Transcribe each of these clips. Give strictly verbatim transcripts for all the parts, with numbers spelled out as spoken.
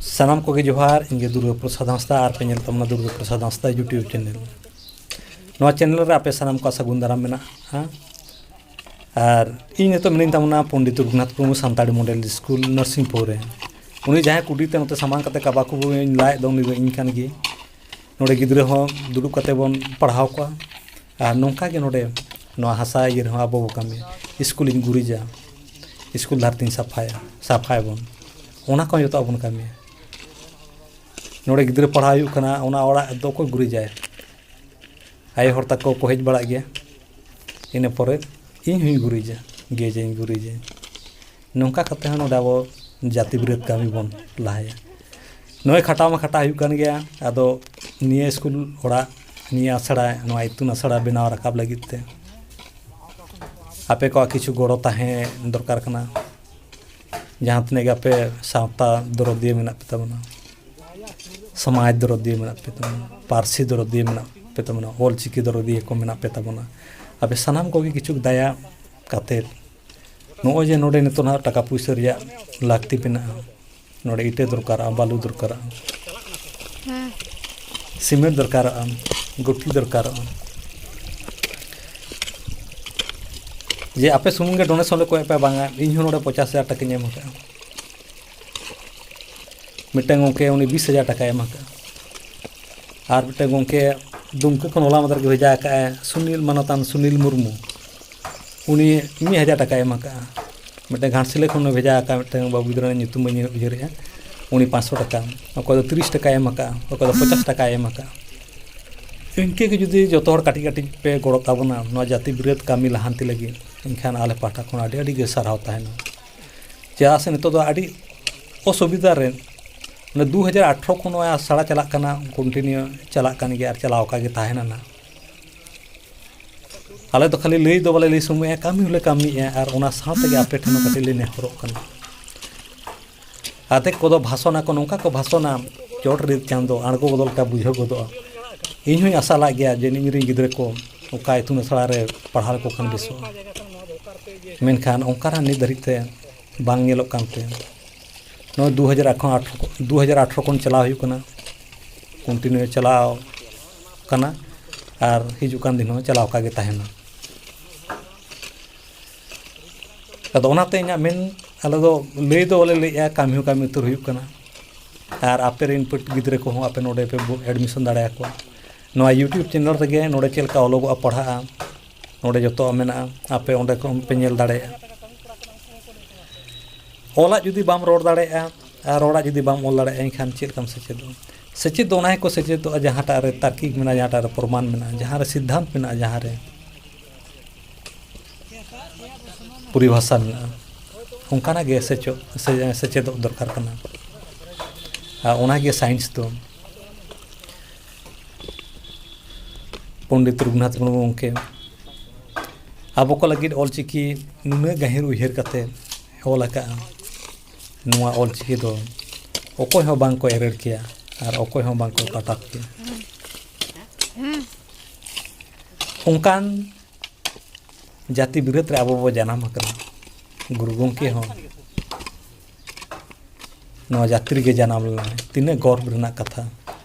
ᱥᱟᱱᱟᱢ ᱠᱚᱜᱮ ᱡᱚᱦᱟᱨ᱾ ᱤᱧ ᱜᱮ ᱫᱩᱨᱜᱟᱹ ᱯᱨᱚᱥᱟᱫᱽ ᱦᱟᱸᱥᱫᱟ, ᱟᱨ ᱯᱮ ᱧᱮᱞ ᱛᱟᱵᱚᱱᱟ ᱫᱩᱨᱜᱟᱹ ᱯᱨᱚᱥᱟᱫᱽ ᱦᱟᱸᱥᱫᱟ YouTube ᱪᱮᱱᱮᱞ᱾ ᱱᱚᱣᱟ ᱪᱮᱱᱮᱞ ᱨᱮ ᱟᱯᱮ ᱥᱟᱱᱟᱢ ᱠᱚᱣᱟᱜ ᱥᱟᱹᱜᱩᱱ ᱫᱟᱨᱟᱢ ᱢᱮᱱᱟᱜᱼᱟ᱾ ᱟᱨ ᱤᱧ ᱱᱤᱛᱚᱜ ᱢᱤᱱᱟᱹᱧ ᱛᱟᱵᱚᱱᱟ ᱯᱚᱱᱰᱤᱛ ᱨᱚᱜᱷᱩᱱᱟᱛᱷ ᱢᱩᱨᱢᱩ ᱥᱟᱱᱛᱟᱲᱤ ᱢᱚᱰᱮᱞ ᱥᱠᱩᱞ ᱱᱚᱨᱥᱤᱝᱯᱩᱨ ᱨᱮ᱾ ᱩᱱᱤ ᱡᱟᱦᱟᱸᱭ ᱠᱩᱰᱤ ᱛᱮ ᱱᱚᱛᱮ ᱥᱟᱢᱟᱝ ᱠᱟᱛᱮ ᱠᱟᱵᱟ ᱠᱚᱵᱚᱧ ᱞᱟᱭᱮᱫ ᱫᱚ, ᱩᱱᱤ ᱫᱚ ᱤᱧ ᱠᱟᱱ ᱜᱮ᱾ ᱱᱚᱰᱮ ᱜᱤᱫᱽᱨᱟᱹ ᱦᱚᱸ ᱫᱩᱲᱩᱵ ᱠᱟᱛᱮ ᱵᱚᱱ ᱯᱟᱲᱦᱟᱣ ᱠᱚᱣᱟ᱾ ᱟᱨ ᱱᱚᱝᱠᱟ ᱜᱮ ᱱᱚᱰᱮ ᱱᱚᱣᱟ ᱦᱟᱥᱟ ᱤᱭᱟᱹ ᱨᱮᱦᱚᱸ ᱟᱵᱚ ᱵᱚ ᱠᱟᱹᱢᱤᱭᱟ᱾ ᱥᱠᱩᱞᱤᱧ ᱜᱩᱨᱤᱡᱟ, ᱥᱠᱩᱞ ᱫᱷᱟᱹᱨᱛᱤᱧ ᱥᱟᱯᱷᱟᱭᱟ, ᱥᱟᱯᱷᱟᱭᱟᱵᱚᱱ, ᱚᱱᱟ ᱠᱚ ᱡᱚᱛᱚ ᱟᱵᱚᱱ ᱠᱟᱹᱢᱤᱭᱟ᱾ ᱱᱚᱰᱮ ᱜᱤᱫᱽᱨᱟᱹ ᱯᱟᱲᱦᱟᱣ ᱦᱩᱭᱩᱜ ᱠᱟᱱᱟ, ᱚᱱᱟ ᱚᱲᱟᱜ ᱫᱚ ᱚᱠᱚᱭ ᱜᱩᱨᱤᱡᱟᱭ? ᱟᱭᱳ ᱦᱚᱲ ᱛᱟᱠᱚ ᱠᱚ ᱦᱮᱡ ᱵᱟᱲᱟᱜ ᱜᱮᱭᱟ᱾ ᱤᱱᱟᱹ ᱯᱚᱨᱮ ᱤᱧ ᱦᱚᱸᱧ ᱜᱩᱨᱤᱡᱟ, ᱜᱮᱡᱟᱹᱧ, ᱜᱩᱨᱤᱡᱟᱹᱧ᱾ ᱱᱚᱝᱠᱟ ᱠᱟᱛᱮ ᱦᱚᱸ ᱱᱚᱰᱮ ᱟᱵᱚ ᱡᱟᱹᱛᱤ ᱵᱤᱨᱟᱹᱫ ᱠᱟᱹᱢᱤ ᱵᱚᱱ ᱞᱟᱦᱟᱭᱟ᱾ ᱱᱚᱜᱼᱚᱭ ᱠᱷᱟᱴᱟᱣ ᱢᱟ ᱠᱷᱟᱴᱟᱣ ᱦᱩᱭᱩᱜ ᱠᱟᱱ ᱜᱮᱭᱟ᱾ ᱟᱫᱚ ᱱᱤᱭᱟᱹ ᱥᱠᱩᱞ ᱚᱲᱟᱜ, ᱱᱤᱭᱟᱹ ᱟᱥᱲᱟ, ᱱᱚᱣᱟ ᱤᱛᱩᱱ ᱟᱥᱲᱟ ᱵᱮᱱᱟᱣ ᱨᱟᱠᱟᱵ ᱞᱟᱹᱜᱤᱫ ᱛᱮ ᱟᱯᱮ ᱠᱚᱣᱟᱜ ᱠᱤᱪᱷᱩ ᱜᱚᱲᱚ ᱛᱟᱦᱮᱸ ᱫᱚᱨᱠᱟᱨ ᱠᱟᱱᱟ᱾ ᱡᱟᱦᱟᱸ ᱛᱤᱱᱟᱹᱜ ᱜᱮ ᱟᱯᱮ ᱥᱟᱶᱛᱟ ᱫᱚᱨᱚᱫᱤᱭᱟᱹ ᱢᱮᱱᱟᱜ ᱯᱮ ᱛᱟᱵᱚᱱᱟ, ᱥᱚᱢᱟᱡᱽ ᱫᱚᱨᱚᱫᱤᱭᱟᱹ ᱢᱮᱱᱟᱜ ᱯᱮ ᱛᱟᱵᱚᱱᱟ, ᱯᱟᱹᱨᱥᱤ ᱫᱚᱨᱚᱫᱤᱭᱟᱹ ᱢᱮᱱᱟᱜ ᱯᱮ ᱛᱟᱵᱚᱱᱟ, ᱚᱞ ᱪᱤᱠᱤ ᱫᱚᱨᱚᱫᱤᱭᱟᱹ ᱠᱚ ᱢᱮᱱᱟᱜ ᱯᱮ ᱛᱟᱵᱚᱱᱟ, ᱟᱯᱮ ᱥᱟᱱᱟᱢ ᱠᱚᱜᱮ ᱠᱤᱪᱷᱩ ᱫᱟᱭᱟ ᱠᱟᱛᱮᱫ ᱱᱚᱜᱼᱚᱭ ᱡᱮ ᱱᱚᱰᱮ ᱱᱤᱛᱚᱜ ᱱᱟᱦᱟᱜ ᱴᱟᱠᱟ ᱯᱩᱭᱥᱟᱹ ᱨᱮᱭᱟᱜ ᱞᱟᱹᱠᱛᱤ ᱢᱮᱱᱟᱜᱼᱟ, ᱱᱚᱰᱮ ᱤᱴᱟᱹ ᱫᱚᱨᱠᱟᱨᱚᱜᱼᱟ, ᱵᱟᱞᱩ ᱫᱚᱨᱠᱟᱨᱚᱜᱼᱟ, ᱦᱮᱸ᱾ ᱥᱤᱢᱮᱱᱴ ᱫᱚᱨᱠᱟᱨᱚᱜᱼᱟ, ᱜᱩᱴᱤ ᱫᱚᱨᱠᱟᱨᱚᱜᱼᱟ᱾ ᱡᱮ ᱟᱯᱮ ᱥᱩᱢᱩᱝ ᱜᱮ donation ᱞᱮ ᱠᱚᱭᱮᱜ ᱯᱮ, ᱵᱟᱝᱟ, ᱤᱧ ᱦᱚᱸ ᱱᱚᱰᱮ ᱯᱚᱧᱪᱟᱥ ᱦᱟᱡᱟᱨ ᱴᱟᱠᱟᱧ ᱮᱢ ᱟᱠᱟᱫᱼᱟ᱾ ᱢᱤᱫᱴᱟᱝ ᱜᱚᱢᱠᱮ ᱩᱱᱤ ᱵᱤᱥ ᱦᱟᱡᱟᱨ ᱴᱟᱠᱟᱭ ᱮᱢ ᱟᱠᱟᱫᱼᱟ᱾ ᱟᱨ ᱢᱤᱫᱴᱟᱝ ᱜᱚᱢᱠᱮ ᱫᱩᱢᱠᱟᱹ ᱠᱷᱚᱱ ᱦᱚᱞᱟ ᱢᱟᱫᱷᱮᱨ ᱜᱮ ᱵᱷᱮᱡᱟ ᱟᱠᱟᱫᱼᱟᱭ, ᱥᱩᱱᱤᱞ, ᱢᱟᱱᱚᱛᱟᱱ ᱥᱩᱱᱤᱞ ᱢᱩᱨᱢᱩ, ᱩᱱᱤ ᱢᱤᱫ ᱦᱟᱡᱟᱨ ᱴᱟᱠᱟᱭ ᱮᱢ ᱟᱠᱟᱫᱼᱟ᱾ ᱢᱤᱫᱴᱟᱝ ᱜᱷᱟᱴᱥᱤᱞᱟᱹ ᱠᱷᱚᱱ ᱵᱷᱮᱡᱟ ᱟᱠᱟᱫ ᱢᱤᱫᱴᱟᱝ ᱵᱟᱹᱵᱩ ᱜᱤᱫᱽᱨᱟᱹ ᱨᱮᱱᱟᱜ ᱧᱩᱛᱩᱢ ᱵᱟᱹᱧ ᱩᱭᱦᱟᱹᱨᱮᱜᱼᱟ, ᱩᱱᱤ ᱯᱟᱸᱪᱥᱚ ᱴᱟᱠᱟ, ᱚᱠᱚᱭ ᱫᱚ ᱛᱤᱨᱤᱥ ᱴᱟᱠᱟᱭ ᱮᱢ ᱟᱠᱟᱫᱼᱟ, ᱚᱠᱚᱭ ᱫᱚ ᱯᱚᱧᱪᱟᱥ ᱴᱟᱠᱟᱭ ᱮᱢ ᱟᱠᱟᱫᱼᱟ᱾ ᱤᱱᱠᱟᱹ ᱜᱮ ᱡᱩᱫᱤ ᱡᱚᱛᱚ ᱦᱚᱲ ᱠᱟᱹᱴᱤᱡ ᱠᱟᱹᱴᱤᱡ ᱯᱮ ᱜᱚᱲᱚ ᱛᱟᱵᱚᱱᱟ ᱱᱚᱣᱟ ᱡᱟᱹᱛᱤ ᱵᱤᱨᱟᱹᱫ ᱠᱟᱹᱢᱤ ᱞᱟᱦᱟᱱᱛᱤ ᱞᱟᱹᱜᱤᱫ, ᱮᱱᱠᱷᱟᱱ ᱟᱞᱮ ᱯᱟᱦᱴᱟ ᱠᱷᱚᱱ ᱟᱹᱰᱤ ᱟᱹᱰᱤ ᱜᱮ ᱥᱟᱨᱦᱟᱣ ᱛᱟᱦᱮᱱᱟ᱾ ᱪᱮᱫᱟᱜ ᱥᱮ ᱱᱤᱛᱚᱜ ᱫᱚ ᱟᱹᱰᱤ ᱚᱥᱩᱵᱤᱫᱷᱟ ᱨᱮ, ᱢᱟᱱᱮ ᱫᱩ ᱦᱟᱡᱟᱨ ᱟᱴᱷᱨᱚ ᱠᱷᱚᱱ ᱱᱚᱣᱟ ᱟᱥᱲᱟ ᱪᱟᱞᱟᱜ ᱠᱟᱱᱟ, continue ᱪᱟᱞᱟᱜ ᱠᱟᱱ ᱜᱮᱭᱟ ᱟᱨ ᱪᱟᱞᱟᱣ ᱟᱠᱟ ᱜᱮ ᱛᱟᱦᱮᱱᱟ ᱱᱟᱦᱟᱜ᱾ ᱟᱞᱮ ᱫᱚ ᱠᱷᱟᱹᱞᱤ ᱞᱟᱹᱭ ᱫᱚ ᱵᱟᱞᱮ ᱞᱟᱹᱭ ᱥᱚᱢᱚᱭᱮᱜᱼᱟ, ᱠᱟᱹᱢᱤ ᱦᱚᱸᱞᱮ ᱠᱟᱹᱢᱤᱭᱮᱜᱼᱟ, ᱟᱨ ᱚᱱᱟ ᱥᱟᱶ ᱛᱮᱜᱮ ᱟᱯᱮ ᱴᱷᱮᱱ ᱦᱚᱸ ᱠᱟᱹᱴᱤᱡ ᱞᱮ ᱱᱮᱦᱚᱨᱚᱜ ᱠᱟᱱᱟ᱾ ᱟᱫᱷᱮᱠ ᱠᱚᱫᱚ ᱵᱷᱟᱥᱚᱱ ᱟᱠᱚ, ᱱᱚᱝᱠᱟ ᱠᱚ ᱵᱷᱟᱥᱚᱱᱟ, ᱪᱚᱴ ᱨᱮ ᱪᱟᱸᱫᱚ ᱟᱬᱜᱚ ᱵᱚᱫᱚᱞ ᱞᱮᱠᱟ ᱵᱩᱡᱷᱟᱹᱣ ᱜᱚᱫᱚᱜᱼᱟ᱾ ᱤᱧ ᱦᱚᱸᱧ ᱟᱥᱟ ᱞᱟᱜ ᱜᱮᱭᱟ ᱡᱮ ᱤᱧ ᱨᱮᱱ ᱜᱤᱫᱽᱨᱟᱹ ᱠᱚ ᱚᱠᱟ ᱤᱛᱩᱱ ᱟᱥᱲᱟ ᱨᱮ ᱯᱟᱲᱦᱟᱣ ᱞᱮᱠᱚ ᱠᱷᱟᱱ ᱵᱮᱥᱚᱜᱼᱟ, ᱢᱮᱱᱠᱷᱟᱱ ᱚᱱᱠᱟᱱᱟᱜ ᱱᱤᱛ ᱫᱷᱟᱹᱨᱤᱡ ᱛᱮ ᱵᱟᱝ ᱧᱮᱞᱚᱜ ᱠᱟᱱᱛᱮ ᱱᱚᱜᱼᱚᱭ ᱫᱩ ᱦᱟᱡᱟᱨ ᱟᱴᱷᱨᱚ ᱫᱩ ᱦᱟᱡᱟᱨ ᱟᱴᱷᱨᱚ ᱠᱷᱚᱱ ᱪᱟᱞᱟᱣ ᱦᱩᱭᱩᱜ ᱠᱟᱱᱟ, ᱠᱚᱱᱴᱤᱱᱤᱭᱩ ᱪᱟᱞᱟᱣ ᱠᱟᱱᱟ, ᱟᱨ ᱦᱤᱡᱩᱜ ᱠᱟᱱ ᱫᱤᱱ ᱦᱚᱸ ᱪᱟᱞᱟᱣ ᱟᱠᱟ ᱜᱮ ᱛᱟᱦᱮᱱᱟ᱾ ᱟᱫᱚ ᱚᱱᱟᱛᱮ ᱤᱧᱟᱹᱜ ᱢᱮᱱ, ᱟᱞᱮ ᱫᱚ ᱞᱟᱹᱭ ᱫᱚ ᱵᱟᱞᱮ ᱞᱟᱹᱭᱮᱜᱼᱟ, ᱠᱟᱹᱢᱤ ᱦᱚᱸ ᱠᱟᱹᱢᱤ ᱩᱛᱟᱹᱨ ᱦᱩᱭᱩᱜ ᱠᱟᱱᱟ᱾ ᱟᱨ ᱟᱯᱮ ᱨᱮᱱ ᱯᱟᱹᱴ ᱜᱤᱫᱽᱨᱟᱹ ᱠᱚᱦᱚᱸ ᱟᱯᱮ ᱱᱚᱰᱮ ᱯᱮ ᱵᱚ-, ᱮᱰᱢᱤᱥᱚᱱ ᱫᱟᱲᱮᱭᱟᱠᱚᱣᱟ᱾ ᱱᱚᱣᱟ YouTube ᱪᱮᱱᱮᱞ ᱨᱮᱜᱮ ᱱᱚᱰᱮ ᱪᱮᱫ ᱞᱮᱠᱟ ᱚᱞᱚᱜᱚᱜᱼᱟ, ᱯᱟᱲᱦᱟᱜᱼᱟ, ᱱᱚᱰᱮ ᱡᱚᱛᱚᱣᱟᱜ ᱢᱮᱱᱟᱜᱼᱟ, ᱟᱯᱮ ᱚᱸᱰᱮ ᱠᱷᱚᱱ ᱯᱮ ᱧᱮᱞ ᱫᱟᱲᱮᱭᱟᱜᱼᱟ᱾ ᱚᱞᱟᱜ ᱡᱩᱫᱤ ᱵᱟᱢ ᱨᱚᱲ ᱫᱟᱲᱮᱭᱟᱜᱼᱟ ᱟᱨ ᱨᱚᱲᱟᱜ ᱡᱩᱫᱤ ᱵᱟᱢ ᱚᱞ ᱫᱟᱲᱮᱭᱟᱜᱼᱟ, ᱮᱱᱠᱷᱟᱱ ᱪᱮᱫ ᱞᱮᱠᱟᱢ ᱥᱮᱪᱮᱫᱚᱜᱼᱟ? ᱥᱮᱪᱮᱫ ᱫᱚ ᱚᱱᱟ ᱜᱮᱠᱚ ᱥᱮᱪᱮᱫᱚᱜᱼᱟ, ᱡᱟᱦᱟᱸᱴᱟᱜ ᱨᱮ ᱛᱟᱨᱠᱤᱠ ᱢᱮᱱᱟᱜᱼᱟ, ᱡᱟᱦᱟᱸᱴᱟᱜ ᱨᱮ ᱯᱨᱚᱢᱟᱱ ᱢᱮᱱᱟᱜᱼᱟ, ᱡᱟᱦᱟᱸ ᱨᱮ ᱥᱤᱫᱽᱫᱷᱟᱱᱛ ᱢᱮᱱᱟᱜᱼᱟ, ᱡᱟᱦᱟᱸ ᱨᱮ ᱯᱚᱨᱤᱵᱷᱟᱥᱟ ᱢᱮᱱᱟᱜᱼᱟ, ᱚᱱᱠᱟᱱᱟᱜ ᱜᱮ ᱥᱮᱪᱮᱫ, ᱥᱮ-, ᱥᱮᱪᱮᱫᱚᱜ ᱫᱚᱨᱠᱟᱨ ᱠᱟᱱᱟ᱾ ᱟᱨ ᱚᱱᱟᱜᱮ ᱥᱟᱭᱮᱱᱥ ᱫᱚ᱾ ᱯᱚᱱᱰᱤᱛ ᱨᱚᱜᱷᱩᱱᱟᱛᱷ ᱢᱩᱨᱢᱩ ᱜᱚᱢᱠᱮ ᱟᱵᱚ ᱠᱚ ᱞᱟᱹᱜᱤᱫ ᱚᱞᱪᱤᱠᱤ ᱱᱩᱱᱟᱹᱜ ᱜᱟᱹᱦᱤᱨ ᱩᱭᱦᱟᱹᱨ ᱠᱟᱛᱮ ᱚᱞ ᱟᱠᱟᱫᱼᱟ᱾ ᱱᱚᱣᱟ ᱚᱞᱪᱤᱠᱤ ᱫᱚ ᱚᱠᱚᱭ ᱦᱚᱸ ᱵᱟᱝ ᱠᱚ ᱮᱨᱮᱲ ᱠᱮᱭᱟ ᱟᱨ ᱚᱠᱚᱭ ᱦᱚᱸ ᱵᱟᱝ ᱠᱚ ᱠᱟᱴᱟᱯ ᱠᱮᱭᱟ᱾ ᱚᱱᱠᱟᱱ ᱡᱟᱹᱛᱤ ᱵᱤᱨᱟᱹᱫ ᱨᱮ ᱟᱵᱚ ᱵᱚ ᱡᱟᱱᱟᱢ ᱟᱠᱟᱱᱟ᱾ ᱜᱩᱨᱩ ᱜᱚᱢᱠᱮ ᱦᱚᱸ ᱱᱚᱣᱟ ᱡᱟᱹᱛᱤ ᱨᱮᱜᱮ ᱡᱟᱱᱟᱢ ᱞᱮᱱᱟᱭ᱾ ᱛᱤᱱᱟᱹᱜ ᱜᱚᱨᱵ ᱨᱮᱱᱟᱜ ᱠᱟᱛᱷᱟ᱾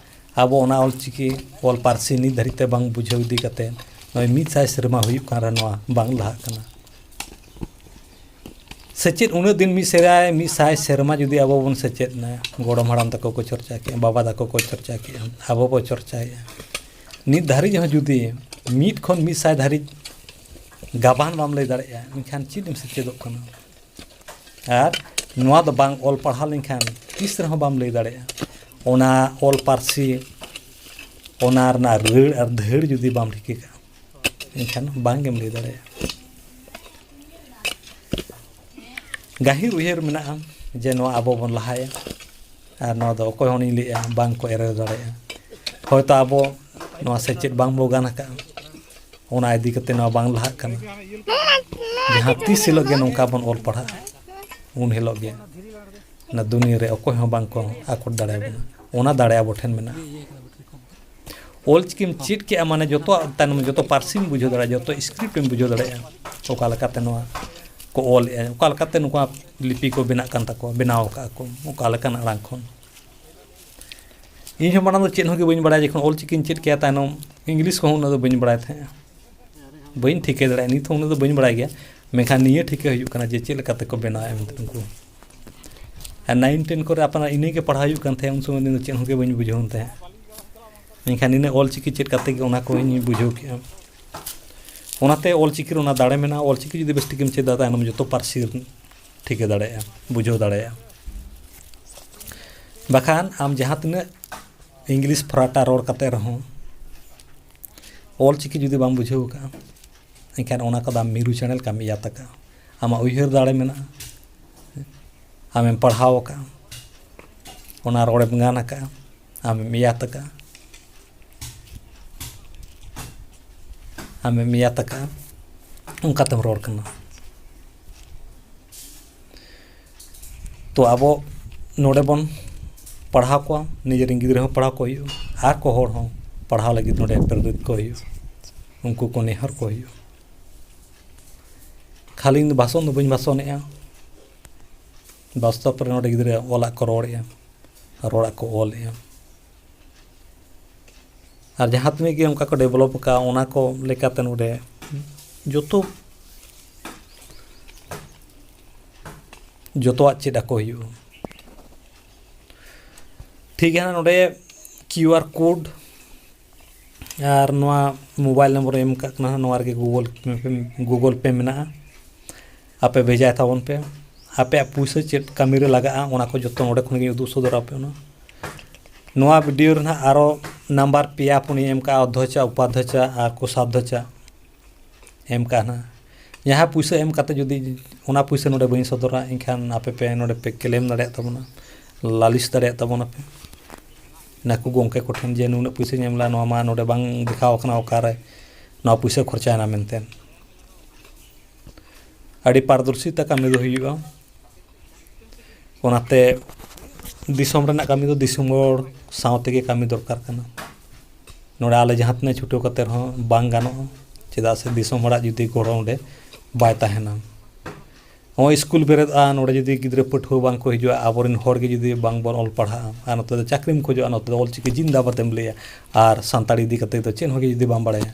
ᱟᱵᱚ ᱚᱱᱟ ᱚᱞᱪᱤᱠᱤ ᱚᱞ ᱯᱟᱹᱨᱥᱤ ᱱᱤᱛ ᱫᱷᱟᱹᱨᱤᱡ ᱛᱮ ᱵᱟᱝ ᱵᱩᱡᱷᱟᱹᱣ ᱤᱫᱤ ᱠᱟᱛᱮ ᱱᱚᱜᱼᱚᱭ ᱢᱤᱫ ᱥᱟᱭ ᱥᱮᱨᱢᱟ ᱦᱩᱭᱩᱜ ᱠᱟᱱ ᱨᱮᱦᱚᱸ ᱱᱚᱣᱟ ᱵᱟᱝ ᱞᱟᱦᱟᱜ ᱠᱟᱱᱟ᱾ ᱥᱮᱪᱮᱫ ᱩᱱᱟᱹᱜ ᱫᱤᱱ ᱢᱤᱫ ᱥᱮᱫᱟᱭ ᱢᱤᱫ ᱥᱟᱭ ᱥᱮᱨᱢᱟ ᱡᱩᱫᱤ ᱟᱵᱚ ᱵᱚᱱ ᱥᱮᱪᱮᱫ ᱮᱱᱟ, ᱜᱚᱲᱚᱢ ᱦᱟᱲᱟᱢ ᱛᱟᱠᱚ ᱠᱚ ᱪᱚᱨᱪᱟ ᱠᱮᱜᱼᱟ, ᱵᱟᱵᱟ ᱛᱟᱠᱚ ᱠᱚ ᱪᱚᱨᱪᱟ ᱠᱮᱜᱼᱟ, ᱟᱵᱚ ᱵᱚ ᱪᱚᱨᱪᱟᱭᱮᱜᱼᱟ, ᱱᱤᱛ ᱫᱷᱟᱹᱨᱤᱡ ᱦᱚᱸ ᱡᱩᱫᱤ ᱢᱤᱫ ᱠᱷᱚᱱ ᱢᱤᱫ ᱥᱟᱭ ᱫᱷᱟᱹᱨᱤᱡ ᱜᱟᱵᱟᱱ ᱵᱟᱢ ᱞᱟᱹᱭ ᱫᱟᱲᱮᱭᱟᱜᱼᱟ, ᱮᱱᱠᱷᱟᱱ ᱪᱮᱫ ᱮᱢ ᱥᱮᱪᱮᱫᱚᱜ ᱠᱟᱱᱟ? ᱟᱨ ᱱᱚᱣᱟ ᱫᱚ ᱵᱟᱝ ᱚᱞ ᱯᱟᱲᱦᱟᱣ ᱞᱮᱱᱠᱷᱟᱱ ᱛᱤᱥ ᱨᱮᱦᱚᱸ ᱵᱟᱢ ᱞᱟᱹᱭ ᱫᱟᱲᱮᱭᱟᱜᱼᱟ᱾ ᱚᱱᱟ ᱚᱞ ᱯᱟᱹᱨᱥᱤ, ᱚᱱᱟ ᱨᱮᱱᱟᱜ ᱨᱟᱹᱲ ᱟᱨ ᱫᱷᱟᱹᱲ ᱡᱩᱫᱤ ᱵᱟᱢ ᱴᱷᱤᱠᱟᱹ ᱠᱟᱜᱼᱟ, ᱮᱱᱠᱷᱟᱱ ᱵᱟᱝ ᱜᱮᱢ ᱞᱟᱹᱭ ᱫᱟᱲᱮᱭᱟᱜᱼᱟ᱾ ᱜᱟᱹᱦᱤᱨ ᱩᱭᱦᱟᱹᱨ ᱢᱮᱱᱟᱜᱼᱟ ᱡᱮ ᱱᱚᱣᱟ ᱟᱵᱚ ᱵᱚᱱ ᱞᱟᱦᱟᱭᱟ, ᱟᱨ ᱱᱚᱣᱟ ᱫᱚ ᱚᱠᱚᱭ ᱦᱚᱸ ᱤᱧ ᱞᱟᱹᱭᱮᱜᱼᱟ ᱵᱟᱝ ᱠᱚ ᱮᱨᱮᱲ ᱫᱟᱲᱮᱭᱟᱜᱼᱟ᱾ ᱦᱚᱭᱛᱳ ᱟᱵᱚ ᱱᱚᱣᱟ ᱥᱮᱪᱮᱫ ᱵᱟᱝ ᱵᱚ ᱜᱟᱱ ᱟᱠᱟᱫᱼᱟ, ᱚᱱᱟ ᱤᱫᱤ ᱠᱟᱛᱮ ᱱᱚᱣᱟ ᱵᱟᱝ ᱞᱟᱦᱟᱜ ᱠᱟᱱᱟ᱾ ᱡᱟᱦᱟᱸ ᱛᱤᱥ ᱦᱤᱞᱳᱜ ᱜᱮ ᱱᱚᱝᱠᱟ ᱵᱚᱱ ᱚᱞ ᱯᱟᱲᱦᱟᱜᱼᱟ, ᱩᱱ ᱦᱤᱞᱳᱜ ᱜᱮ ᱚᱱᱟ ᱫᱩᱱᱤᱭᱟᱹ ᱨᱮ ᱚᱠᱚᱭ ᱦᱚᱸ ᱵᱟᱝ ᱠᱚ ᱟᱠᱚᱴ ᱫᱟᱲᱮᱭᱟᱵᱚᱱᱟ᱾ ᱚᱱᱟ ᱫᱟᱲᱮ ᱟᱵᱚ ᱴᱷᱮᱱ ᱢᱮᱱᱟᱜᱼᱟ᱾ ᱚᱞᱪᱤᱠᱤᱢ ᱪᱮᱫ ᱠᱮᱜᱼᱟ, ᱢᱟᱱᱮ ᱡᱚᱛᱚᱣᱟᱜ ᱛᱟᱭᱱᱚᱢ, ᱡᱚᱛᱚ ᱯᱟᱹᱨᱥᱤᱢ ᱵᱩᱡᱷᱟᱹᱣ ᱫᱟᱲᱮᱭᱟᱜᱼᱟ, ᱡᱚᱛᱚ ᱥᱠᱨᱤᱯᱴ ᱮᱢ ᱵᱩᱡᱷᱟᱹᱣ ᱫᱟᱲᱮᱭᱟᱜᱼᱟ, ᱚᱠᱟ ᱞᱮᱠᱟᱛᱮ ᱱᱚᱣᱟ ᱠᱚ ᱚᱞᱮᱜᱼᱟ, ᱚᱠᱟ ᱞᱮᱠᱟᱛᱮ ᱱᱚᱝᱠᱟ ᱞᱤᱯᱤ ᱠᱚ ᱵᱮᱱᱟᱜ ᱠᱟᱱ ᱛᱟᱠᱚᱣᱟ, ᱵᱮᱱᱟᱣ ᱟᱠᱟᱫᱼᱟ ᱠᱚ ᱚᱠᱟ ᱞᱮᱠᱟᱱ ᱟᱲᱟᱝ ᱠᱷᱚᱱ᱾ ᱤᱧ ᱦᱚᱸ ᱢᱟᱲᱟᱝ ᱫᱚ ᱪᱮᱫ ᱦᱚᱸ ᱜᱮ ᱵᱟᱹᱧ ᱵᱟᱲᱟᱭᱟ, ᱡᱚᱠᱷᱚᱱ ᱚᱞ ᱪᱤᱠᱤᱧ ᱪᱮᱫ ᱠᱮᱜᱼᱟ ᱛᱟᱭᱱᱚᱢ, ᱤᱝᱞᱤᱥ ᱠᱚᱦᱚᱸ ᱩᱱᱟᱹᱜ ᱫᱚ ᱵᱟᱹᱧ ᱵᱟᱲᱟᱭ ᱛᱟᱦᱮᱸᱜᱼᱟ, ᱵᱟᱹᱧ ᱴᱷᱤᱠᱟᱹ ᱫᱟᱲᱮᱭᱟᱜᱼᱟ, ᱱᱤᱛ ᱦᱚᱸ ᱩᱱᱟᱹᱜ ᱫᱚ ᱵᱟᱹᱧ ᱵᱟᱲᱟᱭ ᱜᱮᱭᱟ, ᱢᱮᱱᱠᱷᱟᱱ ᱱᱤᱭᱟᱹ ᱴᱷᱤᱠᱟᱹ ᱦᱩᱭᱩᱜ ᱠᱟᱱᱟ ᱡᱮ ᱪᱮᱫ ᱞᱮᱠᱟ ᱛᱮᱠᱚ ᱵᱮᱱᱟᱣᱮᱫᱼᱟ ᱢᱮᱱᱛᱮ ᱩᱱᱠᱩ᱾ ᱟᱨ ᱱᱟᱭᱤᱱ ᱴᱮᱱ ᱠᱚᱨᱮ ᱟᱯᱱᱟᱨ ᱤᱱᱟᱹᱜᱮ ᱯᱟᱲᱦᱟᱣ ᱦᱩᱭᱩᱜ ᱠᱟᱱ ᱛᱟᱦᱮᱸᱫ, ᱩᱱ ᱥᱚᱢᱚᱭ ᱫᱤᱱ ᱫᱚ ᱪᱮᱫ ᱦᱚᱸ ᱜᱮ ᱵᱟᱹᱧ ᱵᱩᱡᱷᱟᱹᱣ ᱛᱟᱦᱮᱸᱫ, ᱢᱮᱱᱠᱷᱟᱱ ᱤᱱᱟᱹ ᱚᱞ ᱪᱤᱠᱤ ᱪᱮᱫ ᱠᱟᱛᱮ ᱜᱮ ᱚᱱᱟ ᱠᱚᱧ ᱵᱩᱡᱷᱟᱹᱣ ᱠᱮᱜᱼᱟ᱾ ᱚᱱᱟᱛᱮ ᱚᱞ ᱪᱤᱠᱤ ᱨᱮ ᱚᱱᱟ ᱫᱟᱲᱮ ᱢᱮᱱᱟᱜᱼᱟ, ᱚᱞ ᱪᱤᱠᱤ ᱡᱩᱫᱤ ᱵᱮᱥ ᱴᱷᱤᱠᱮᱢ ᱪᱮᱫᱟ, ᱛᱟᱭᱱᱚᱢ ᱡᱚᱛᱚ ᱯᱟᱹᱨᱥᱤ ᱴᱷᱤᱠᱟᱹ ᱫᱟᱲᱮᱭᱟᱜᱼᱟ, ᱵᱩᱡᱷᱟᱹᱣ ᱫᱟᱲᱮᱭᱟᱜᱼᱟ᱾ ᱵᱟᱠᱷᱟᱱ ᱟᱢ ᱡᱟᱦᱟᱸ ᱛᱤᱱᱟᱹᱜ ᱤᱝᱞᱤᱥ ᱯᱷᱨᱟᱴᱟ ᱨᱚᱲ ᱠᱟᱛᱮ ᱨᱮᱦᱚᱸ, ᱚᱞ ᱪᱤᱠᱤ ᱡᱩᱫᱤ ᱵᱟᱢ ᱵᱩᱡᱷᱟᱹᱣ ᱠᱟᱜᱼᱟ, ᱮᱱᱠᱷᱟᱱ ᱚᱱᱟ ᱠᱚᱫᱚ ᱟᱢ ᱢᱤᱨᱩ ᱪᱮᱬᱮ ᱞᱮᱠᱟᱢ ᱮᱭᱟᱛ ᱟᱠᱟᱜᱼᱟ᱾ ᱟᱢᱟᱜ ᱩᱭᱦᱟᱹᱨ ᱫᱟᱲᱮ ᱢᱮᱱᱟᱜᱼᱟ, ᱟᱢᱮᱢ ᱯᱟᱲᱦᱟᱣ ᱟᱠᱟᱜᱼᱟ, ᱚᱱᱟ ᱨᱚᱲᱮᱢ ᱜᱟᱱ ᱟᱠᱟᱜᱼᱟ, ᱟᱢᱮᱢ ᱮᱭᱟᱛ ᱟᱠᱟᱜᱼᱟ, ᱟᱢᱮᱢ ᱮᱭᱟᱛ ᱟᱠᱟᱜᱼᱟ, ᱚᱱᱠᱟᱛᱮᱢ ᱨᱚᱲ ᱠᱟᱱᱟ᱾ ᱛᱚ ᱟᱵᱚ ᱱᱚᱰᱮ ᱵᱚᱱ ᱯᱟᱲᱦᱟᱣ ᱠᱚᱣᱟ, ᱱᱤᱡᱮᱨᱮᱱ ᱜᱤᱫᱽᱨᱟᱹ ᱦᱚᱸ ᱯᱟᱲᱦᱟᱣ ᱠᱚ ᱦᱩᱭᱩᱜᱼᱟ, ᱟᱨ ᱠᱚ ᱦᱚᱲ ᱦᱚᱸ ᱯᱟᱲᱦᱟᱣ ᱞᱟᱹᱜᱤᱫ ᱱᱚᱰᱮ ᱯᱨᱮᱨᱤᱛ ᱠᱚ ᱦᱩᱭᱩᱜᱼᱟ, ᱩᱱᱠᱩ ᱠᱚ ᱱᱮᱦᱚᱨ ᱠᱚ ᱦᱩᱭᱩᱜᱼᱟ᱾ ᱠᱷᱟᱹᱞᱤ ᱤᱧ ᱫᱚ ᱵᱷᱟᱥᱚᱱ ᱫᱚ ᱵᱟᱹᱧ ᱵᱷᱟᱥᱚᱱᱮᱜᱼᱟ, ᱵᱟᱥᱛᱚᱵ ᱨᱮ ᱱᱚᱰᱮ ᱜᱤᱫᱽᱨᱟᱹ ᱚᱞᱟᱜ ᱠᱚ ᱨᱚᱲᱮᱜᱼᱟ, ᱨᱚᱲᱟᱜ ᱠᱚ ᱚᱞᱮᱜᱼᱟ᱾ ᱟᱨ ᱡᱟᱦᱟᱸ ᱛᱤᱱᱟᱹᱜ ᱜᱮ ᱚᱱᱠᱟ ᱠᱚ ᱰᱮᱵᱷᱞᱚᱯ ᱟᱠᱟᱫ, ᱚᱱᱟ ᱠᱚ ᱞᱮᱠᱟᱛᱮ ᱱᱚᱰᱮ ᱡᱚᱛᱚ, ᱡᱚᱛᱚᱣᱟᱜ ᱪᱮᱫ ᱟᱠᱚ ᱦᱩᱭᱩᱜᱼᱟ᱾ ᱴᱷᱤᱠ ᱜᱮᱭᱟ, ᱱᱚᱰᱮ ᱠᱤᱭᱩ ᱟᱨ ᱠᱳᱰ ᱟᱨ ᱱᱚᱣᱟ ᱢᱳᱵᱟᱭᱤᱞ ᱱᱚᱢᱵᱚᱨ ᱮᱢ ᱠᱟᱜ ᱠᱟᱱᱟ, ᱱᱚᱣᱟ ᱨᱮᱜᱮ ᱜᱩᱜᱚᱞ, ᱜᱩᱜᱚᱞ ᱯᱮ ᱢᱮᱱᱟᱜᱼᱟ, ᱟᱯᱮ ᱵᱷᱮᱡᱟᱭ ᱛᱟᱵᱚᱱ ᱯᱮ᱾ ᱟᱯᱮᱭᱟᱜ ᱯᱩᱭᱥᱟᱹ ᱪᱮᱫ ᱠᱟᱹᱢᱤ ᱨᱮ ᱞᱟᱜᱟᱜᱼᱟ, ᱚᱱᱟ ᱠᱚ ᱡᱚᱛᱚ ᱱᱚᱰᱮ ᱠᱷᱚᱱ ᱜᱮ ᱩᱫᱩᱜ ᱥᱚᱫᱚᱨ ᱟᱯᱮ ᱚᱱᱟ᱾ ᱱᱚᱣᱟ ᱵᱷᱤᱰᱤᱭᱳ ᱨᱮ ᱱᱟᱦᱟᱜ ᱟᱨᱚ ᱱᱟᱢᱵᱟᱨ ᱯᱮᱭᱟ ᱯᱩᱱᱭᱟᱹ ᱮᱢ ᱠᱟᱜᱼᱟ, ᱚᱫᱽᱫᱷᱚᱪᱟ, ᱩᱯᱟᱫᱽᱫᱷᱚᱪᱟ ᱟᱨ ᱠᱳᱥᱟᱫᱽᱫᱷᱚᱪᱟ ᱮᱢ ᱠᱟᱜᱼᱟ ᱱᱟᱦᱟᱜ᱾ ᱡᱟᱦᱟᱸ ᱯᱩᱭᱥᱟᱹ ᱮᱢ ᱠᱟᱛᱮ ᱡᱩᱫᱤ ᱚᱱᱟ ᱯᱩᱭᱥᱟᱹ ᱱᱚᱰᱮ ᱵᱟᱹᱧ ᱥᱚᱫᱚᱨᱟ, ᱮᱱᱠᱷᱟᱱ ᱟᱯᱮ ᱯᱮ ᱱᱚᱰᱮ ᱯᱮ ᱠᱞᱮᱢ ᱫᱟᱲᱮᱭᱟᱜ ᱛᱟᱵᱚᱱᱟ, ᱞᱟᱹᱞᱤᱥ ᱫᱟᱲᱮᱭᱟᱜ ᱛᱟᱵᱚᱱᱟᱯᱮ ᱱᱟᱠᱩ ᱜᱚᱢᱠᱮ ᱠᱚᱴᱷᱮᱱ ᱡᱮ ᱱᱩᱱᱟᱹᱜ ᱯᱩᱭᱥᱟᱹᱧ ᱮᱢ ᱞᱮᱫᱟ, ᱱᱚᱣᱟ ᱢᱟ ᱱᱚᱰᱮ ᱵᱟᱝ ᱫᱮᱠᱷᱟᱣ ᱟᱠᱟᱱᱟ ᱚᱠᱟᱨᱮ ᱱᱚᱣᱟ ᱯᱩᱭᱥᱟᱹ ᱠᱷᱚᱨᱪᱟᱭᱮᱱᱟ ᱢᱮᱱᱛᱮ᱾ ᱟᱹᱰᱤ ᱯᱟᱨᱫᱚᱨᱥᱤᱛᱟ ᱠᱟᱹᱢᱤ ᱫᱚ ᱦᱩᱭᱩᱜᱼᱟ᱾ ᱚᱱᱟᱛᱮ ᱫᱤᱥᱚᱢ ᱨᱮᱱᱟᱜ ᱠᱟᱹᱢᱤ ᱫᱚ ᱫᱤᱥᱚᱢ ᱦᱚᱲ ᱥᱟᱶ ᱛᱮᱜᱮ ᱠᱟᱹᱢᱤ ᱫᱚᱨᱠᱟᱨ ᱠᱟᱱᱟ᱾ ᱱᱚᱰᱮ ᱟᱞᱮ ᱡᱟᱦᱟᱸ ᱛᱤᱱᱟᱹᱜ ᱪᱷᱩᱴᱟᱹᱣ ᱠᱟᱛᱮ ᱨᱮᱦᱚᱸ ᱵᱟᱝ ᱜᱟᱱᱚᱜᱼᱟ, ᱪᱮᱫᱟᱜ ᱥᱮ ᱫᱤᱥᱚᱢ ᱦᱚᱲᱟᱜ ᱡᱩᱫᱤ ᱜᱚᱲᱚ ᱚᱸᱰᱮ ᱵᱟᱭ ᱛᱟᱦᱮᱱᱟ᱾ ᱱᱚᱜᱼᱚᱭ ᱥᱠᱩᱞ ᱵᱮᱨᱮᱫᱼᱟ, ᱱᱚᱰᱮ ᱡᱩᱫᱤ ᱜᱤᱫᱽᱨᱟᱹ ᱯᱟᱹᱴᱷᱩᱣᱟᱹ ᱵᱟᱝ ᱠᱚ ᱦᱤᱡᱩᱜᱼᱟ, ᱟᱵᱚᱨᱮᱱ ᱦᱚᱲ ᱜᱮ ᱡᱩᱫᱤ ᱵᱟᱝ ᱵᱚᱱ ᱚᱞ ᱯᱟᱲᱦᱟᱜᱼᱟ, ᱟᱨ ᱱᱚᱛᱮ ᱫᱚ ᱪᱟᱹᱠᱨᱤᱢ ᱠᱷᱚᱡᱚᱜᱼᱟ, ᱱᱚᱛᱮ ᱫᱚ ᱚᱞᱪᱤᱠᱤ ᱡᱤᱱᱫᱟᱵᱟᱫ ᱮᱢ ᱞᱟᱹᱭᱟ, ᱟᱨ ᱥᱟᱱᱛᱟᱲᱤ ᱤᱫᱤ ᱠᱟᱛᱮ ᱫᱚ ᱪᱮᱫ ᱦᱚᱸ ᱜᱮ ᱡᱩᱫᱤ ᱵᱟᱢ ᱵᱟᱲᱟᱭᱟ᱾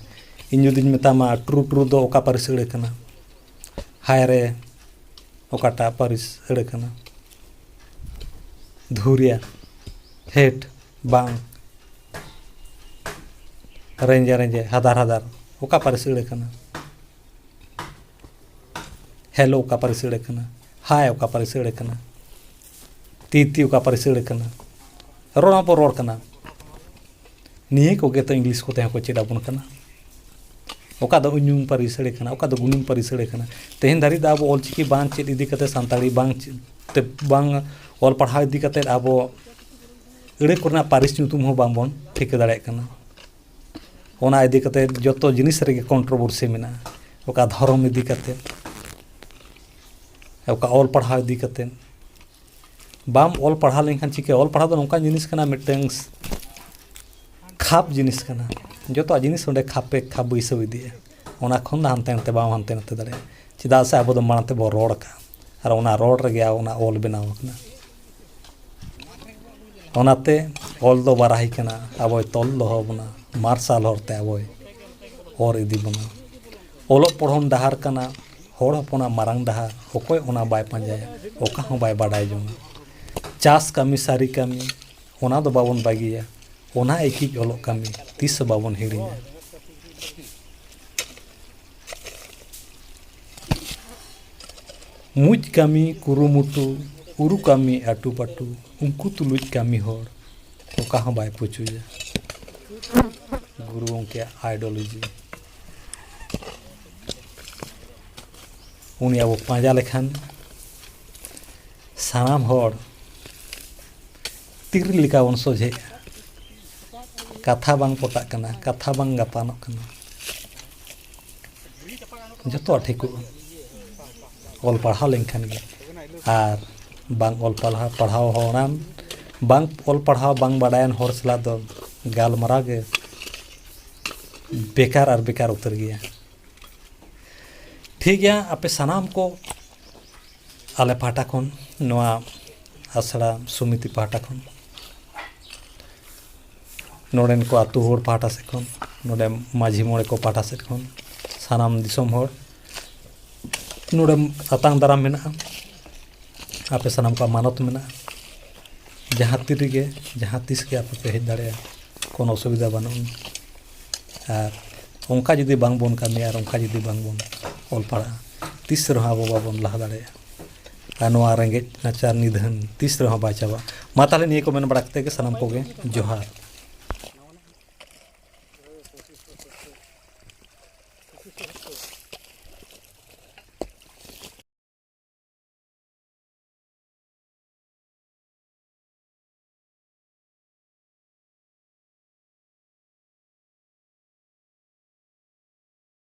ᱤᱧ ᱡᱩᱫᱤᱧ ᱢᱮᱛᱟᱢᱟ ᱴᱨᱩ ᱴᱨᱩ ᱫᱚ ᱚᱠᱟ ᱯᱟᱹᱨᱤᱥ ᱟᱹᱲᱟᱹ ᱠᱟᱱᱟ, ᱦᱟᱭ ᱨᱮ ᱚᱠᱟᱴᱟᱜ ᱯᱟᱹᱨᱤᱥ ᱟᱹᱲᱟᱹ ᱠᱟᱱᱟ, ᱫᱷᱩᱨᱤᱭᱟ, ᱦᱮᱴ, ᱵᱟᱝ, ᱨᱮᱸᱡᱮ ᱨᱮᱸᱡᱮ, ᱦᱟᱫᱟᱨ ᱦᱟᱫᱟᱨ, ᱚᱠᱟ ᱯᱟᱹᱨᱤᱥ ᱟᱹᱲᱟᱹ ᱠᱟᱱᱟ? ᱦᱮᱞᱳ ᱚᱠᱟ ᱯᱟᱹᱨᱤᱥ ᱟᱹᱲᱟᱹ ᱠᱟᱱᱟ? ᱦᱟᱭ ᱚᱠᱟ ᱯᱟᱹᱨᱤᱥ ᱟᱹᱲᱟᱹ ᱠᱟᱱᱟ? ᱛᱤ ᱛᱤ ᱚᱠᱟ ᱯᱟᱹᱨᱤᱥ ᱟᱹᱲᱟᱹ ᱠᱟᱱᱟ? ᱨᱚᱲ ᱦᱚᱸᱵᱚ ᱨᱚᱲ ᱠᱟᱱᱟ᱾ ᱱᱤᱭᱟᱹ ᱠᱚᱜᱮ ᱛᱚ ᱤᱝᱞᱤᱥ ᱠᱚᱛᱮ ᱦᱚᱸᱠᱚ ᱪᱮᱫ ᱟᱵᱚᱱ ᱠᱟᱱᱟ᱾ ᱚᱠᱟ ᱫᱚ ᱩᱧᱩᱢ ᱯᱟᱹᱨᱤᱥ ᱟᱹᱲᱟᱹ ᱠᱟᱱᱟ, ᱚᱠᱟ ᱫᱚ ᱜᱩᱱᱩᱢ ᱯᱟᱹᱨᱤᱥ ᱟᱹᱲᱟᱹ ᱠᱟᱱᱟ᱾ ᱛᱮᱦᱮᱧ ᱫᱷᱟᱹᱨᱤᱡ ᱫᱚ ᱟᱵᱚ ᱚᱞᱪᱤᱠᱤ ᱵᱟᱝ ᱪᱮᱫ ᱤᱫᱤ ᱠᱟᱛᱮ, ᱥᱟᱱᱛᱟᱲᱤ ᱵᱟᱝ ᱪᱮᱫ ᱛᱮ, ᱵᱟᱝ ᱚᱞ ᱯᱟᱲᱦᱟᱣ ᱤᱫᱤ ᱠᱟᱛᱮ ᱟᱵᱚ ᱟᱹᱲᱟᱹ ᱠᱚᱨᱮᱱᱟᱜ ᱯᱟᱹᱨᱤᱥ ᱧᱩᱛᱩᱢ ᱦᱚᱸ ᱵᱟᱝᱵᱚᱱ ᱴᱷᱤᱠᱟᱹ ᱫᱟᱲᱮᱭᱟᱜ ᱠᱟᱱᱟ᱾ ᱚᱱᱟ ᱤᱫᱤ ᱠᱟᱛᱮ ᱡᱚᱛᱚ ᱡᱤᱱᱤᱥ ᱨᱮᱜᱮ ᱠᱚᱱᱴᱨᱳᱵᱷᱟᱨᱥᱤ ᱢᱮᱱᱟᱜᱼᱟ᱾ ᱚᱠᱟ ᱫᱷᱚᱨᱚᱢ ᱤᱫᱤ ᱠᱟᱛᱮ, ᱚᱠᱟ ᱚᱞ ᱯᱟᱲᱦᱟᱣ ᱤᱫᱤ ᱠᱟᱛᱮ᱾ ᱵᱟᱢ ᱚᱞ ᱯᱟᱲᱦᱟᱣ ᱞᱮᱱᱠᱷᱟᱱ ᱪᱤᱠᱟᱹ? ᱚᱞ ᱯᱟᱲᱦᱟᱣ ᱫᱚ ᱱᱚᱝᱠᱟᱱ ᱡᱤᱱᱤᱥ ᱠᱟᱱᱟ, ᱢᱤᱫᱴᱟᱝ ᱠᱷᱟᱯ ᱡᱤᱱᱤᱥ ᱠᱟᱱᱟ᱾ ᱡᱚᱛᱚᱣᱟᱜ ᱡᱤᱱᱤᱥ ᱚᱸᱰᱮ ᱠᱷᱟᱯᱮ ᱠᱷᱟᱯ ᱵᱟᱹᱭᱥᱟᱹᱣ ᱤᱫᱤᱜᱼᱟ᱾ ᱚᱱᱟ ᱠᱷᱚᱱ ᱫᱚ ᱦᱟᱱᱛᱮ ᱱᱟᱛᱮ ᱵᱟᱢ ᱦᱟᱱᱛᱮ ᱱᱟᱛᱮ ᱫᱟᱲᱮᱭᱟᱜᱼᱟ᱾ ᱪᱮᱫᱟᱜ ᱥᱮ ᱟᱵᱚ ᱫᱚ ᱢᱟᱲᱟᱝ ᱛᱮᱵᱚ ᱨᱚᱲ ᱟᱠᱟᱫᱼᱟ, ᱟᱨ ᱚᱱᱟ ᱨᱚᱲ ᱨᱮᱜᱮ ᱚᱱᱟ ᱚᱞ ᱵᱮᱱᱟᱣ ᱟᱠᱟᱱᱟ᱾ ᱚᱱᱟᱛᱮ ᱚᱞ ᱫᱚ ᱵᱟᱨᱟᱦᱤ ᱠᱟᱱᱟ, ᱟᱵᱚᱭ ᱛᱚᱞ ᱫᱚᱦᱚ ᱵᱚᱱᱟ, ᱢᱟᱨᱥᱟᱞ ᱦᱚᱨᱛᱮ ᱟᱵᱚᱭ ᱚᱨ ᱤᱫᱤ ᱵᱚᱱᱟ᱾ ᱚᱞᱚᱜ ᱯᱚᱲᱦᱚᱱ ᱰᱟᱦᱟᱨ ᱠᱟᱱᱟ ᱦᱚᱲ ᱦᱚᱯᱚᱱᱟᱜ ᱢᱟᱨᱟᱝ ᱰᱟᱦᱟᱨ, ᱚᱠᱚᱭ ᱚᱱᱟ ᱵᱟᱭ ᱯᱟᱸᱡᱟᱭᱟ, ᱚᱠᱟ ᱦᱚᱸ ᱵᱟᱭ ᱵᱟᱰᱟᱭ ᱡᱚᱝᱟ᱾ ᱪᱟᱥ ᱠᱟᱹᱢᱤ, ᱥᱟᱹᱨᱤ ᱠᱟᱹᱢᱤ, ᱚᱱᱟ ᱫᱚ ᱵᱟᱵᱚᱱ ᱵᱟᱹᱜᱤᱭᱟ, ᱚᱱᱟ ᱤᱠᱤᱡ ᱚᱞᱚᱜ ᱠᱟᱹᱢᱤ ᱛᱤᱥ ᱦᱚᱸ ᱵᱟᱵᱚᱱ ᱦᱤᱲᱤᱧᱟ᱾ ᱢᱩᱡ ᱠᱟᱹᱢᱤ ᱠᱩᱨᱩᱢᱩᱴᱩ, ᱩᱨᱩ ᱠᱟᱹᱢᱤ ᱟᱹᱴᱩᱯᱟᱹᱴᱩ, ᱩᱱᱠᱩ ᱛᱩᱞᱩᱡ ᱠᱟᱹᱢᱤ ᱦᱚᱲ ᱚᱠᱟ ᱦᱚᱸ ᱵᱟᱭ ᱯᱩᱪᱩᱡᱟ᱾ ᱜᱩᱨᱩ ᱜᱚᱢᱠᱮᱭᱟᱜ ideology᱾ ᱩᱱᱤ ᱟᱵᱚ ᱯᱟᱸᱡᱟ ᱞᱮᱠᱷᱟᱱ ᱥᱟᱱᱟᱢ ᱦᱚᱲ ᱛᱤᱨ ᱞᱮᱠᱟ ᱵᱚᱱ ᱥᱚᱡᱷᱮᱜᱼᱟ᱾ ᱠᱟᱛᱷᱟ ᱵᱟᱝ ᱯᱚᱴᱟᱜ ᱠᱟᱱᱟ, ᱠᱟᱛᱷᱟ ᱵᱟᱝ ᱜᱟᱯᱟᱱᱚᱜ ᱠᱟᱱᱟ᱾ ᱡᱚᱛᱚᱣᱟᱜ ᱴᱷᱤᱠᱚᱜᱼᱟ ᱚᱞ ᱯᱟᱲᱦᱟᱣ ᱞᱮᱱᱠᱷᱟᱱ ᱜᱮ᱾ ᱟᱨ ᱵᱟᱝ ᱚᱞ ᱯᱟᱲᱦᱟᱣ, ᱯᱟᱲᱦᱟᱣ ᱦᱚᱲᱟᱱ, ᱵᱟᱝ ᱚᱞ ᱯᱟᱲᱦᱟᱣ ᱵᱟᱝ ᱵᱟᱰᱟᱭᱟᱱ ᱦᱚᱲ ᱥᱟᱞᱟᱜ ᱫᱚ ᱜᱟᱞᱢᱟᱨᱟᱣ ᱜᱮ ᱵᱮᱠᱟᱨ ᱟᱨ ᱵᱮᱠᱟᱨ ᱩᱛᱟᱹᱨ ᱜᱮᱭᱟ᱾ ᱴᱷᱤᱠ ᱜᱮᱭᱟ, ᱟᱯᱮ ᱥᱟᱱᱟᱢ ᱠᱚ ᱟᱞᱮ ᱯᱟᱦᱴᱟ ᱠᱷᱚᱱ, ᱱᱚᱣᱟ ᱟᱥᱲᱟ ᱥᱚᱢᱤᱛᱤ ᱯᱟᱦᱴᱟ ᱠᱷᱚᱱ, ᱱᱚᱰᱮᱱ ᱠᱚ ᱟᱹᱛᱩ ᱦᱚᱲ ᱯᱟᱦᱴᱟ ᱥᱮᱫ ᱠᱷᱚᱱ, ᱱᱚᱰᱮ ᱢᱟᱹᱡᱷᱤ ᱢᱚᱬᱮ ᱠᱚ ᱯᱟᱦᱴᱟ ᱥᱮᱫ ᱠᱷᱚᱱ, ᱥᱟᱱᱟᱢ ᱫᱤᱥᱚᱢ ᱦᱚᱲ ᱱᱚᱰᱮ ᱟᱛᱟᱝ ᱫᱟᱨᱟᱢ ᱢᱮᱱᱟᱜᱼᱟ᱾ ᱟᱯᱮ ᱥᱟᱱᱟᱢ ᱠᱚᱣᱟᱜ ᱢᱟᱱᱚᱛ ᱢᱮᱱᱟᱜᱼᱟ᱾ ᱡᱟᱦᱟᱸ ᱛᱤ ᱨᱮᱜᱮ, ᱡᱟᱦᱟᱸ ᱛᱤᱥ ᱜᱮ ᱟᱯᱮ ᱯᱮ ᱦᱮᱡ ᱫᱟᱲᱮᱭᱟᱜᱼᱟ, ᱠᱳᱱᱳ ᱚᱥᱩᱵᱤᱫᱷᱟ ᱵᱟᱹᱱᱩᱜᱼᱟ᱾ ᱟᱨ ᱚᱱᱠᱟ ᱡᱩᱫᱤ ᱵᱟᱝ ᱵᱚᱱ ᱠᱟᱹᱢᱤᱭᱟ ᱟᱨ ᱚᱱᱠᱟ ᱡᱩᱫᱤ ᱵᱟᱝ ᱵᱚᱱ ᱚᱞ ᱯᱟᱲᱦᱟᱜᱼᱟ, ᱛᱤᱥ ᱨᱮᱦᱚᱸ ᱟᱵᱚ ᱵᱟᱵᱚᱱ ᱞᱟᱦᱟ ᱫᱟᱲᱮᱭᱟᱜᱼᱟ᱾ ᱟᱨ ᱱᱚᱣᱟ ᱨᱮᱸᱜᱮᱡ ᱱᱟᱪᱟᱨ ᱱᱤᱫᱷᱟᱹᱱ ᱛᱤᱥ ᱨᱮᱦᱚᱸ ᱵᱟᱭ ᱪᱟᱵᱟᱜᱼᱟ᱾ ᱢᱟ ᱛᱟᱦᱚᱞᱮ, ᱱᱤᱭᱟᱹ ᱠᱚ ᱢᱮᱱ ᱵᱟᱲᱟ ᱠᱟᱛᱮ ᱜᱮ ᱥᱟᱱᱟᱢ ᱠᱚᱜᱮ ᱡᱚᱦᱟᱨ᱾